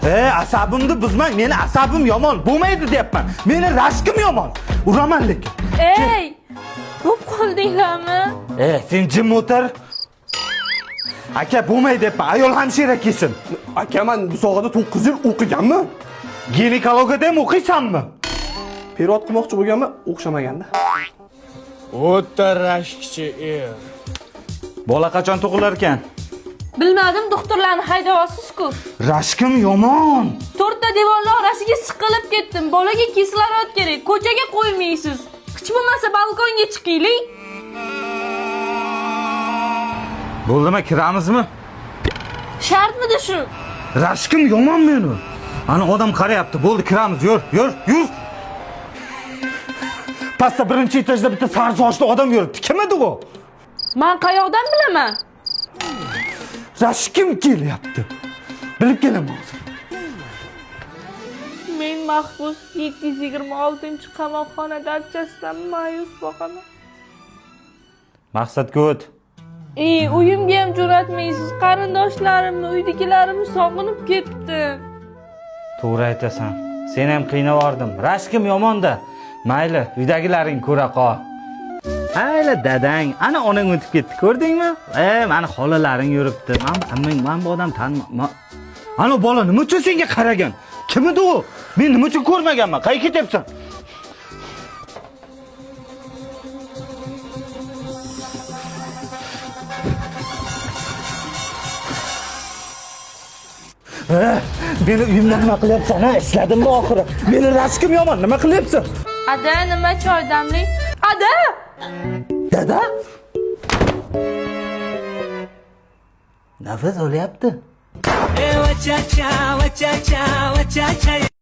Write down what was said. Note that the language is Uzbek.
Asabimni buzmang, meni asabim yomon, bo'lmaydi deyapman. Meni rashkim yomon. Uraman lekin. Ey! Bo'p qoldinglarmi? Sen jim o'tir. Aka, bo'lmaydi deyapman. Ayol hamshira kelsin. Aka, man bu sohada 9 yil o'qiganman. Ginekologiyada ham o'qiysanmi? Perot qilmoqchi bo'lganman, o'xshamaganda. O'ta rashkchi er. Bola qachon tug'ilar ekan? Bilmadim, doktorlarni haydayapsiz-ku. Rashkim yomon. To'rtta devorlar orasiga siqilib ketdim. Bolaga kislorod kerak. Ko'chaga qo'ymaysiz. Hech bo'lmasa balkonga chiqaylik. Bo'ldimi, kiramizmi? Shartmidi shu? Rashkim yomon meni. Ana odam qarayapti. Bo'ldi, kiramiz. Yur, yur, yur. Pastda birinchi etajda bitta sariq sochli odam yuribdi. Kim edi u? Man qayoqdan bilaman? Rashkim kelyapti. Bilib kelaman hozir. Men mahbus 726-qamoqxona darchasidan ma'yus boqaman. Maqsadga o't. Ey, uyimga ham jo'natmaysiz. Qarindoshlarimni, uydagilarimni sog'inib ketdim. To'g'ri aytasan. Seni ham qiynavordim. Rashkim yomonda. Mayli, uydagilaring ko'ra qol. Mayli dadang, ana onang o'tib ketdi, ko'rdingmi? Mani xolalaring yuribdi. Man bu odam tanima. Ana bola nima uchun senga qaragan? Kim edi u? Men nima uchun ko'rmaganman? Qayerga ketyapsan? Meni uyimda nima qilyapsan, ha? Ishladimmi oxiri? Meni rashkim yomon, nima qilyapsan? Ada, nima choy damling? Ada! Dada? Nafas olyapti. Cha cha cha cha cha.